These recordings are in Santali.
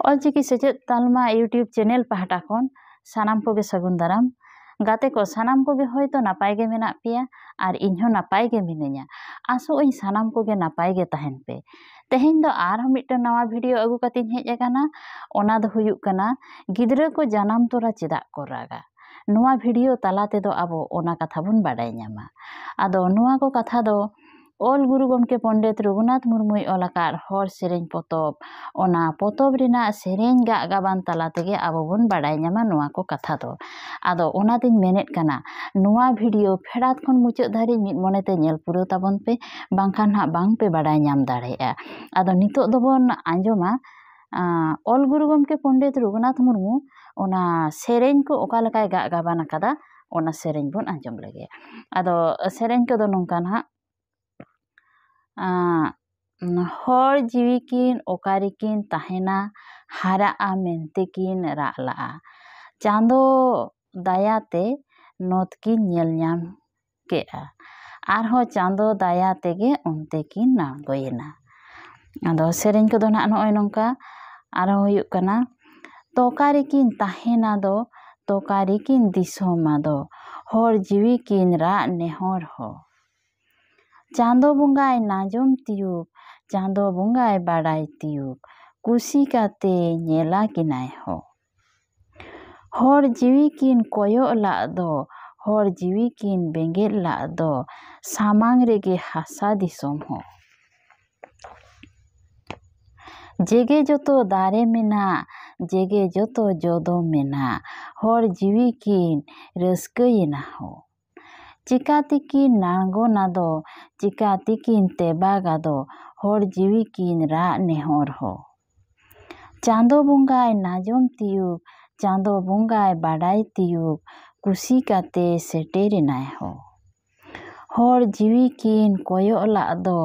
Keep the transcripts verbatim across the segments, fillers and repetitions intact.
ᱚᱞᱪᱤᱠᱤ ᱥᱮᱪᱮᱫ ᱛᱟᱞᱢᱟ YouTube ᱪᱮᱱᱮᱞ ᱯᱟᱦᱴᱟ ᱠᱷᱚᱱ ᱥᱟᱱᱟᱢ ᱠᱚᱜᱮ ᱥᱟᱹᱜᱩᱱ ᱫᱟᱨᱟᱢ᱾ ᱜᱟᱛᱮ ᱠᱚ, ᱥᱟᱱᱟᱢ ᱠᱚᱜᱮ ᱦᱚᱭᱛᱚ ᱱᱟᱯᱟᱭ ᱜᱮ ᱢᱮᱱᱟᱜ ᱯᱮᱭᱟ ᱟᱨ ᱤᱧ ᱦᱚᱸ ᱱᱟᱯᱟᱭ ᱜᱮ ᱢᱤᱱᱟᱹᱧᱟ᱾ ᱟᱥᱚᱜ ᱟᱹᱧ ᱥᱟᱱᱟᱢ ᱠᱚᱜᱮ ᱱᱟᱯᱟᱭ ᱜᱮ ᱛᱟᱦᱮᱱ ᱯᱮ᱾ ᱛᱮᱦᱮᱧ ᱫᱚ ᱟᱨᱦᱚᱸ ᱢᱤᱫᱴᱟᱝ ᱱᱟᱣᱟ ᱵᱷᱤᱰᱤᱭᱳ ᱟᱹᱜᱩ ᱠᱟᱛᱮᱧ ᱦᱮᱡ ᱟᱠᱟᱱᱟ᱾ ᱚᱱᱟ ᱫᱚ ᱦᱩᱭᱩᱜ ᱠᱟᱱᱟ, ᱜᱤᱫᱽᱨᱟᱹ ᱠᱚ ᱡᱟᱱᱟᱢ ᱛᱚᱨᱟ ᱪᱮᱫᱟᱜ ᱠᱚ ᱨᱟᱜᱟ? ᱱᱚᱣᱟ ᱵᱷᱤᱰᱤᱭᱳ ᱛᱟᱞᱟ ᱛᱮᱫᱚ ᱟᱵᱚ ᱚᱱᱟ ᱠᱟᱛᱷᱟ ᱵᱚᱱ ᱵᱟᱰᱟᱭ ᱧᱟᱢᱟ᱾ ᱟᱫᱚ ᱱᱚᱣᱟ ᱠᱚ ᱠᱟᱛᱷᱟ ᱫᱚ ᱚᱞ ᱜᱩᱨᱩ ᱜᱚᱢᱠᱮ ᱯᱚᱱᱰᱤᱛ ᱨᱚᱜᱷᱩᱱᱟᱛᱷ ᱢᱩᱨᱢᱩᱭ ᱚᱞ ᱟᱠᱟᱫ ᱦᱚᱲ ᱥᱮᱨᱮᱧ ᱯᱚᱛᱚᱵ, ᱚᱱᱟ ᱯᱚᱛᱚᱵ ᱨᱮᱱᱟᱜ ᱥᱮᱨᱮᱧ ᱜᱟᱜ ᱜᱟᱵᱟᱱ ᱛᱟᱞᱟ ᱛᱮᱜᱮ ᱟᱵᱚ ᱵᱚᱱ ᱵᱟᱰᱟᱭ ᱧᱟᱢᱟ ᱱᱚᱣᱟ ᱠᱚ ᱠᱟᱛᱷᱟ ᱫᱚ᱾ ᱟᱫᱚ ᱚᱱᱟᱛᱤᱧ ᱢᱮᱱᱮᱫ ᱠᱟᱱᱟ, ᱱᱚᱣᱟ ᱵᱷᱤᱰᱤᱭᱳ ᱯᱷᱮᱰᱟᱛ ᱠᱷᱚᱱ ᱢᱩᱪᱟᱹᱫ ᱫᱷᱟᱹᱨᱤᱡ ᱢᱤᱫ ᱢᱚᱱᱮᱛᱮ ᱧᱮᱞ ᱯᱩᱨᱟᱹᱣ ᱛᱟᱵᱚᱱ ᱯᱮ, ᱵᱟᱝᱠᱷᱟᱱ ᱦᱟᱸᱜ ᱵᱟᱝ ᱯᱮ ᱵᱟᱰᱟᱭ ᱧᱟᱢ ᱫᱟᱲᱮᱭᱟᱜᱼᱟ᱾ ᱟᱫᱚ ᱱᱤᱛᱚᱜ ᱫᱚᱵᱚᱱ ᱟᱸᱡᱚᱢᱟ, ᱟᱸ, ᱚᱞ ᱜᱩᱨᱩ ᱜᱚᱢᱠᱮ ᱯᱚᱱᱰᱤᱛ ᱨᱚᱜᱷᱩᱱᱟᱛᱷ ᱢᱩᱨᱢᱩ ᱚᱱᱟ ᱥᱮᱨᱮᱧ ᱠᱚ ᱚᱠᱟ ᱞᱮᱠᱟᱭ ᱜᱟᱜ ᱜᱟᱵᱟᱱ ᱟᱠᱟᱫᱟ, ᱚᱱᱟ ᱥᱮᱨᱮᱧ ᱵᱚᱱ ᱟᱸᱡᱚᱢ ᱞᱮᱜᱮ᱾ ᱟᱫᱚ ᱥᱮᱨᱮᱧ ᱠᱚᱫᱚ ᱱᱚᱝᱠᱟ ᱱᱟᱦᱟᱜ, ᱟᱸ, ᱦᱚᱲ ᱡᱤᱣᱤ ᱠᱤᱱ ᱚᱠᱟ ᱨᱮᱠᱤᱱ ᱛᱟᱦᱮᱱᱟ, ᱦᱟᱨᱟᱜᱼᱟ ᱢᱮᱱᱛᱮ ᱠᱤᱱ ᱨᱟᱜ ᱞᱟᱜᱼᱟ᱾ ᱪᱟᱸᱫᱚ ᱫᱟᱭᱟᱛᱮ ᱱᱚᱛ ᱠᱤᱱ ᱧᱮᱞ ᱧᱟᱢ ᱠᱮᱜᱼᱟ᱾ ᱟᱨᱦᱚᱸ ᱪᱟᱸᱫᱚ ᱫᱟᱭᱟ ᱛᱮᱜᱮ ᱚᱱᱛᱮ ᱠᱤᱱ ᱟᱬᱜᱚᱭᱮᱱᱟ᱾ ᱟᱫᱚ ᱥᱮᱨᱮᱧ ᱠᱚᱫᱚ ᱱᱟᱦᱟᱜ ᱱᱚᱜᱼᱚᱭ ᱱᱚᱝᱠᱟ᱾ ᱟᱨᱦᱚᱸ ᱦᱩᱭᱩᱜ ᱠᱟᱱᱟ, ᱛᱚᱠᱟ ᱨᱮᱠᱤᱱ ᱛᱟᱦᱮᱱᱟ ᱫᱚ, ᱛᱚᱠᱟ ᱨᱮᱠᱤᱱ ᱫᱤᱥᱚᱢᱟ ᱫᱚ, ᱦᱚᱲ ᱡᱤᱣᱤ ᱠᱤᱱ ᱨᱟᱜ ᱱᱮᱦᱚᱨ ᱦᱚ᱾ ᱪᱟᱸᱫᱚ ᱵᱚᱸᱜᱟᱭ ᱱᱟᱡᱚᱢ ᱛᱤᱭᱩᱜ, ᱪᱟᱸᱫᱚ ᱵᱚᱸᱜᱟᱭ ᱵᱟᱰᱟᱭ ᱛᱤᱭᱩᱜ, ᱠᱩᱥᱤ ᱠᱟᱛᱮ ᱧᱮᱞᱟ ᱠᱤᱱᱟᱭ ᱦᱚ᱾ ᱦᱚᱲ ᱡᱤᱣᱤ ᱠᱤᱱ ᱠᱚᱭᱚᱜ ᱞᱟᱜ ᱫᱚ, ᱦᱚᱲ ᱡᱤᱣᱤ ᱠᱤᱱ ᱵᱮᱸᱜᱮᱫ ᱞᱟᱜ ᱫᱚ, ᱥᱟᱢᱟᱝ ᱨᱮᱜᱮ ᱦᱟᱥᱟ ᱫᱤᱥᱚᱢ ᱦᱚᱸ᱾ ᱡᱮᱜᱮ ᱡᱚᱛᱚ ᱫᱟᱨᱮ ᱢᱮᱱᱟᱜ, ᱡᱮᱜᱮ ᱡᱚᱛᱚ ᱡᱚ ᱫᱚ ᱢᱮᱱᱟᱜ, ᱦᱚᱲ ᱡᱤᱣᱤ ᱠᱤᱱ ᱨᱟᱹᱥᱠᱟᱹᱭᱮᱱᱟ ᱦᱚ᱾ ᱪᱤᱠᱟ ᱛᱮᱠᱤᱱ ᱱᱟᱬᱜᱚᱱᱟ ᱫᱚ, ᱪᱤᱠᱟ ᱛᱮᱠᱤᱱ ᱛᱮᱵᱟᱜᱟ ᱫᱚ, ᱦᱚᱲ ᱡᱤᱣᱤ ᱠᱤᱱ ᱨᱟᱜ ᱱᱮᱦᱚᱨ ᱦᱚ᱾ ᱪᱟᱸᱫᱚ ᱵᱚᱸᱜᱟᱭ ᱱᱟᱡᱚᱢ ᱛᱤᱭᱩᱜ, ᱪᱟᱸᱫᱚ ᱵᱚᱸᱜᱟᱭ ᱵᱟᱰᱟᱭ ᱛᱤᱭᱩᱜ, ᱠᱩᱥᱤ ᱠᱟᱛᱮ ᱥᱮᱴᱮᱨᱮᱱᱟᱭ ᱦᱚ᱾ ᱦᱚᱲ ᱡᱤᱣᱤ ᱠᱤᱱ ᱠᱚᱭᱚᱜ ᱞᱟᱜ ᱫᱚ,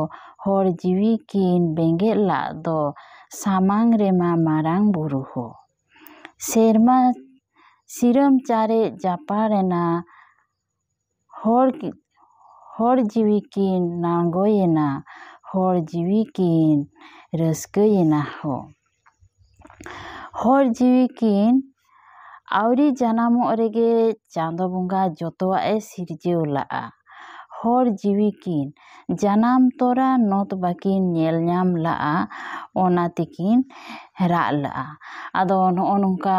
ᱦᱚᱲ ᱡᱤᱣᱤ ᱠᱤᱱ ᱵᱮᱸᱜᱮᱫ ᱞᱟᱜ ᱫᱚ, ᱥᱟᱢᱟᱝ ᱨᱮᱢᱟ ᱢᱟᱨᱟᱝ ᱵᱩᱨᱩ ᱦᱚ᱾ ᱥᱮᱨᱢᱟ ᱥᱤᱨᱟᱹᱢ ᱪᱟᱨᱮᱡ ᱡᱟᱯᱟᱲᱮᱱᱟ, ᱦᱚᱲ ᱠᱤ-, ᱦᱚᱲ ᱡᱤᱣᱤ ᱠᱤᱱ ᱱᱟᱬᱜᱚᱭᱮᱱᱟ, ᱦᱚᱲ ᱡᱤᱣᱤ ᱠᱤᱱ ᱨᱟᱹᱥᱠᱟᱹᱭᱮᱱᱟ ᱦᱚ᱾ ᱦᱚᱲ ᱡᱤᱣᱤ ᱠᱤᱱ ᱟᱹᱣᱨᱤ ᱡᱟᱱᱟᱢᱚᱜ ᱨᱮᱜᱮ ᱪᱟᱸᱫᱚ ᱵᱚᱸᱜᱟ ᱡᱚᱛᱚᱣᱟᱜ ᱮ ᱥᱤᱨᱡᱟᱹᱣ ᱞᱟᱜᱼᱟ᱾ ᱦᱚᱲ ᱡᱤᱣᱤ ᱠᱤᱱ ᱡᱟᱱᱟᱢ ᱛᱚᱨᱟ ᱱᱚᱛ ᱵᱟᱹᱠᱤᱱ ᱧᱮᱞ ᱧᱟᱢ ᱞᱟᱜᱼᱟ, ᱚᱱᱟ ᱛᱮᱠᱤᱱ ᱨᱟᱜ ᱞᱟᱜᱼᱟ᱾ ᱟᱫᱚ ᱱᱚᱜᱼᱚ ᱱᱚᱝᱠᱟ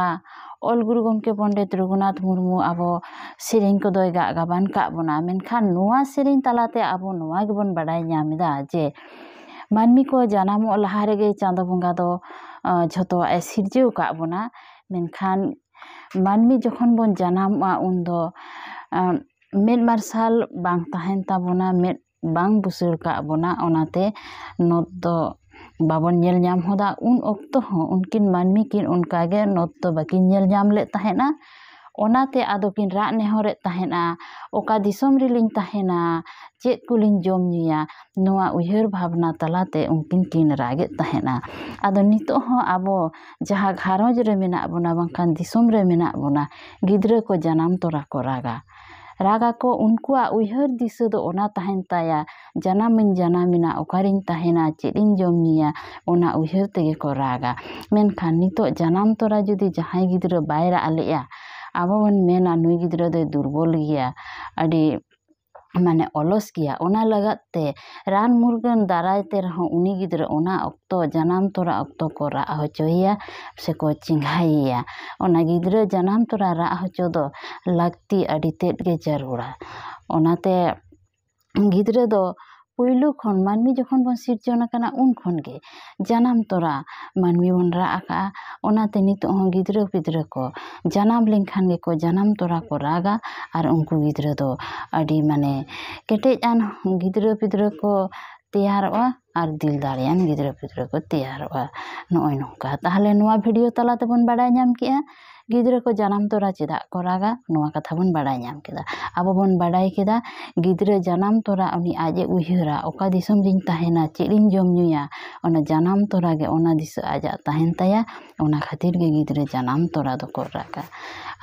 ᱚᱞ ᱜᱩᱨᱩ ᱜᱚᱢᱠᱮ ᱯᱚᱱᱰᱤᱛ ᱨᱚᱜᱷᱩᱱᱟᱛᱷ ᱢᱩᱨᱢᱩ ᱟᱵᱚ ᱥᱮᱨᱮᱧ ᱠᱚᱫᱚᱭ ᱜᱟᱜ ᱜᱟᱵᱟᱱ ᱠᱟᱜ ᱵᱚᱱᱟ, ᱢᱮᱱᱠᱷᱟᱱ ᱱᱚᱣᱟ ᱥᱮᱨᱮᱧ ᱛᱟᱞᱟᱛᱮ ᱟᱵᱚ ᱱᱚᱣᱟ ᱜᱮᱵᱚᱱ ᱵᱟᱰᱟᱭ ᱧᱟᱢ ᱮᱫᱟ ᱡᱮ ᱢᱟᱹᱱᱢᱤ ᱠᱚ ᱡᱟᱱᱟᱢᱚᱜ ᱞᱟᱦᱟ ᱨᱮᱜᱮ ᱪᱟᱸᱫᱚ ᱵᱚᱸᱜᱟ ᱫᱚ, ᱟᱸ, ᱡᱷᱚᱛᱚᱣᱟᱜ ᱮ ᱥᱤᱨᱡᱟᱹᱣ ᱠᱟᱜ ᱵᱚᱱᱟ᱾ ᱢᱮᱱᱠᱷᱟᱱ ᱢᱟᱹᱱᱢᱤ ᱡᱚᱠᱷᱚᱱ ᱵᱚᱱ ᱡᱟᱱᱟᱢᱚᱜᱼᱟ, ᱩᱱᱫᱚ, ᱟᱸ, ᱢᱮᱫ ᱢᱟᱨᱥᱟᱞ ᱵᱟᱝ ᱛᱟᱦᱮᱱ ᱛᱟᱵᱚᱱᱟ, ᱢᱮᱫ ᱵᱟᱝ ᱵᱩᱥᱟᱹᱲ ᱠᱟᱜ ᱵᱚᱱᱟ᱾ ᱚᱱᱟᱛᱮ ᱱᱚᱛ ᱫᱚ ᱵᱟᱵᱚᱱ ᱧᱮᱞ ᱧᱟᱢ ᱦᱚᱫᱟ᱾ ᱩᱱ ᱚᱠᱛᱚ ᱦᱚᱸ ᱩᱱᱠᱤᱱ ᱢᱟᱹᱱᱢᱤ ᱠᱤᱱ ᱚᱱᱠᱟᱜᱮ ᱱᱚᱛ ᱫᱚ ᱵᱟᱹᱠᱤᱱ ᱧᱮᱞ ᱧᱟᱢ ᱞᱮᱫ ᱛᱟᱦᱮᱸᱫᱼᱟ᱾ ᱚᱱᱟᱛᱮ ᱟᱫᱚ ᱠᱤᱱ ᱨᱟᱜ ᱱᱮᱦᱚᱨᱮᱫ ᱛᱟᱦᱮᱸᱫᱼᱟ, "ᱚᱠᱟ ᱫᱤᱥᱚᱢ ᱨᱮᱞᱤᱧ ᱛᱟᱦᱮᱱᱟ, ᱪᱮᱫ ᱠᱚᱞᱤᱧ ᱡᱚᱢ ᱧᱩᱭᱟ?" ᱱᱚᱣᱟ ᱩᱭᱦᱟᱹᱨ ᱵᱷᱟᱵᱽᱱᱟ ᱛᱟᱞᱟᱛᱮ ᱩᱱᱠᱤᱱ ᱠᱤᱱ ᱨᱟᱜᱮᱫ ᱛᱟᱦᱮᱸᱫᱼᱟ᱾ ᱟᱫᱚ ᱱᱤᱛᱚᱜ ᱦᱚᱸ ᱟᱵᱚ ᱡᱟᱦᱟᱸ ᱜᱷᱟᱨᱚᱸᱡᱽ ᱨᱮ ᱢᱮᱱᱟᱜ ᱵᱚᱱᱟ, ᱵᱟᱝᱠᱷᱟᱱ ᱫᱤᱥᱚᱢ ᱨᱮ ᱢᱮᱱᱟᱜ ᱵᱚᱱᱟ, ᱜᱤᱫᱽᱨᱟᱹ ᱠᱚ ᱡᱟᱱᱟᱢ ᱛᱚᱨᱟ ᱠᱚ ᱨᱟᱜᱟ᱾ ᱨᱟᱜᱟ ᱠᱚ, ᱩᱱᱠᱩᱣᱟᱜ ᱩᱭᱦᱟᱹᱨ ᱫᱤᱥᱟᱹ ᱫᱚ ᱚᱱᱟ ᱛᱟᱦᱮᱱ ᱛᱟᱭᱟ, ᱡᱟᱱᱟᱢᱤᱧ ᱡᱟᱱᱟᱢᱮᱱᱟ, ᱚᱠᱟᱨᱤᱧ ᱛᱟᱦᱮᱱᱟ, ᱪᱮᱫ ᱤᱧ ᱡᱚᱢ ᱧᱩᱭᱟ, ᱚᱱᱟ ᱩᱭᱦᱟᱹᱨ ᱛᱮᱜᱮ ᱠᱚ ᱨᱟᱜᱟ᱾ ᱢᱮᱱᱠᱷᱟᱱ ᱱᱤᱛᱚᱜ ᱡᱟᱱᱟᱢ ᱛᱚᱨᱟ ᱡᱩᱫᱤ ᱡᱟᱦᱟᱸᱭ ᱜᱤᱫᱽᱨᱟᱹ ᱵᱟᱭ ᱨᱟᱜ ᱞᱮᱜᱼᱟ, ᱟᱵᱚ ᱵᱚᱱ ᱢᱮᱱᱟ, "ᱱᱩᱭ ᱜᱤᱫᱽᱨᱟᱹ ᱫᱚᱭ ᱫᱩᱨᱵᱚᱞ ᱜᱮᱭᱟ, ᱟᱹᱰᱤ ᱢᱟᱱᱮ ᱚᱞᱚᱥ ᱜᱮᱭᱟ", ᱚᱱᱟ ᱞᱟᱹᱜᱟᱫ ᱛᱮ ᱨᱟᱱ ᱢᱩᱨᱜᱟᱹᱱ ᱫᱟᱨᱟᱭ ᱛᱮ ᱨᱮᱦᱚᱸ ᱩᱱᱤ ᱜᱤᱫᱽᱨᱟᱹ ᱚᱱᱟ ᱚᱠᱛᱚ, ᱡᱟᱱᱟᱢ ᱛᱚᱨᱟ ᱚᱠᱛᱚ ᱠᱚ ᱨᱟᱜ ᱦᱚᱪᱚᱭᱮᱭᱟ ᱥᱮᱠᱚ ᱪᱮᱸᱜᱷᱟᱭᱮᱭᱟ᱾ ᱚᱱᱟ ᱜᱤᱫᱽᱨᱟᱹ ᱡᱟᱱᱟᱢ ᱛᱚᱨᱟ ᱨᱟᱜ ᱦᱚᱪᱚ ᱫᱚ ᱞᱟᱹᱠᱛᱤ ᱟᱹᱰᱤ ᱛᱮᱫ ᱜᱮ ᱡᱟᱹᱨᱩᱲᱟ᱾ ᱚᱱᱟᱛᱮ ᱜᱤᱫᱽᱨᱟᱹ ᱫᱚ ᱯᱩᱭᱞᱩ ᱠᱷᱚᱱ, ᱢᱟᱹᱱᱢᱤ ᱡᱚᱠᱷᱚᱱ ᱵᱚᱱ ᱥᱤᱨᱡᱚᱱ ᱟᱠᱟᱱᱟ, ᱩᱱ ᱠᱷᱚᱱ ᱜᱮ ᱡᱟᱱᱟᱢ ᱛᱚᱨᱟ ᱢᱟᱹᱱᱢᱤ ᱵᱚᱱ ᱨᱟᱜ ᱟᱠᱟᱜᱼᱟ᱾ ᱚᱱᱟᱛᱮ ᱱᱤᱛᱚᱜ ᱦᱚᱸ ᱜᱤᱫᱽᱨᱟᱹ ᱯᱤᱫᱽᱨᱟᱹ ᱠᱚ ᱡᱟᱱᱟᱢ ᱞᱮᱱᱠᱷᱟᱱ ᱜᱮᱠᱚ ᱡᱟᱱᱟᱢ ᱛᱚᱨᱟ ᱠᱚ ᱨᱟᱜᱟ, ᱟᱨ ᱩᱱᱠᱩ ᱜᱤᱫᱽᱨᱟᱹ ᱫᱚ ᱟᱹᱰᱤ, ᱢᱟᱱᱮ, ᱠᱮᱴᱮᱡ ᱟᱱ ᱜᱤᱫᱽᱨᱟᱹ ᱯᱤᱫᱽᱨᱟᱹ ᱠᱚ ᱛᱮᱭᱟᱨᱚᱜᱼᱟ ᱟᱨ ᱫᱤᱞ ᱫᱟᱲᱮᱭᱟᱱ ᱜᱤᱫᱽᱨᱟᱹ ᱯᱤᱫᱽᱨᱟᱹ ᱠᱚ ᱛᱮᱭᱟᱨᱚᱜᱼᱟ᱾ ᱱᱚᱜᱼᱚᱭ ᱱᱚᱝᱠᱟ᱾ ᱛᱟᱦᱚᱞᱮ ᱱᱚᱣᱟ ᱵᱷᱤᱰᱤᱭᱳ ᱛᱟᱞᱟ ᱛᱮᱵᱚᱱ ᱵᱟᱰᱟᱭ ᱧᱟᱢ ᱠᱮᱜᱼᱟ, ᱜᱤᱫᱽᱨᱟᱹ ᱠᱚ ᱡᱟᱱᱟᱢ ᱛᱚᱨᱟ ᱪᱮᱫᱟᱜ ᱠᱚ ᱨᱟᱜᱟ, ᱱᱚᱣᱟ ᱠᱟᱛᱷᱟ ᱵᱚᱱ ᱵᱟᱰᱟᱭ ᱧᱟᱢ ᱠᱮᱫᱟ᱾ ᱟᱵᱚ ᱵᱚᱱ ᱵᱟᱰᱟᱭ ᱠᱮᱫᱟ, ᱜᱤᱫᱽᱨᱟᱹ ᱡᱟᱱᱟᱢ ᱛᱚᱨᱟ ᱩᱱᱤ ᱟᱡ ᱮ ᱩᱭᱦᱟᱹᱨᱟ, ᱚᱠᱟ ᱫᱤᱥᱚᱢ ᱨᱤᱧ ᱛᱟᱦᱮᱱᱟ, ᱪᱮᱫ ᱤᱧ ᱡᱚᱢ ᱧᱩᱭᱟ, ᱚᱱᱟ ᱡᱟᱱᱟᱢ ᱛᱚᱨᱟ ᱜᱮ ᱚᱱᱟ ᱫᱤᱥᱟᱹ ᱟᱡᱟᱜ ᱛᱟᱦᱮᱱ ᱛᱟᱭᱟ᱾ ᱚᱱᱟ ᱠᱷᱟᱹᱛᱤᱨ ᱜᱮ ᱜᱤᱫᱽᱨᱟᱹ ᱡᱟᱱᱟᱢ ᱛᱚᱨᱟ ᱫᱚᱠᱚ ᱨᱟᱜᱟ᱾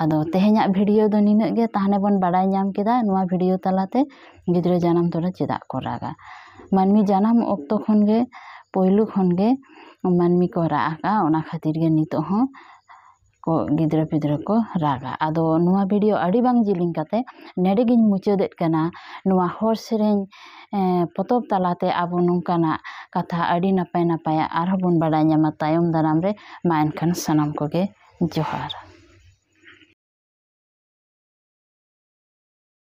ᱟᱫᱚ ᱛᱮᱦᱮᱧᱟᱜ ᱵᱷᱤᱰᱤᱭᱳ ᱫᱚ ᱱᱤᱱᱟᱹᱜ ᱜᱮ᱾ ᱛᱟᱦᱚᱞᱮ ᱵᱚᱱ ᱵᱟᱰᱟᱭ ᱧᱟᱢ ᱠᱮᱫᱟ ᱱᱚᱣᱟ ᱵᱷᱤᱰᱤᱭᱳ ᱛᱟᱞᱟᱛᱮ ᱜᱤᱫᱽᱨᱟᱹ ᱡᱟᱱᱟᱢ ᱛᱚᱨᱟ ᱪᱮᱫᱟᱜ ᱠᱚ ᱨᱟᱜᱟ᱾ ᱢᱟᱹᱱᱢᱤ ᱡᱟᱱᱟᱢ ᱚᱠᱛᱚ ᱠᱷᱚᱱ ᱜᱮ, ᱯᱳᱭᱞᱳ ᱠᱷᱚᱱ ᱜᱮ ᱢᱟᱹᱱᱢᱤ ᱠᱚ ᱨᱟᱜ ᱟᱠᱟᱫᱼᱟ, ᱚᱱᱟ ᱠᱷᱟᱹᱛᱤᱨ ᱜᱮ ᱱᱤᱛᱚᱜ ᱦᱚᱸ ᱠᱚ ᱜᱤᱫᱽᱨᱟᱹ ᱯᱤᱫᱽᱨᱟᱹ ᱠᱚ ᱨᱟᱜᱟ᱾ ᱟᱫᱚ ᱱᱚᱣᱟ ᱵᱷᱤᱰᱤᱭᱳ ᱟᱹᱰᱤ ᱵᱟᱝ ᱡᱤᱞᱤᱧ ᱠᱟᱛᱮ ᱱᱚᱰᱮ ᱜᱤᱧ ᱢᱩᱪᱟᱹᱫᱮᱫ ᱠᱟᱱᱟ᱾ ᱱᱚᱣᱟ ᱦᱚᱲ ᱥᱮᱨᱮᱧ, ᱮᱸ, ᱯᱚᱛᱚᱵ ᱛᱟᱞᱟᱛᱮ ᱟᱵᱚ ᱱᱚᱝᱠᱟᱱᱟᱜ ᱠᱟᱛᱷᱟ ᱟᱹᱰᱤ ᱱᱟᱯᱟᱭ ᱱᱟᱯᱟᱭᱟᱜ ᱟᱨᱦᱚᱸ ᱵᱚᱱ ᱵᱟᱰᱟᱭ ᱧᱟᱢᱟ ᱛᱟᱭᱚᱢ ᱫᱟᱨᱟᱢ ᱨᱮ᱾ ᱢᱟ ᱮᱱᱠᱷᱟᱱ ᱥᱟᱱᱟᱢ ᱠᱚᱜᱮ ᱡᱚᱦᱟᱨ᱾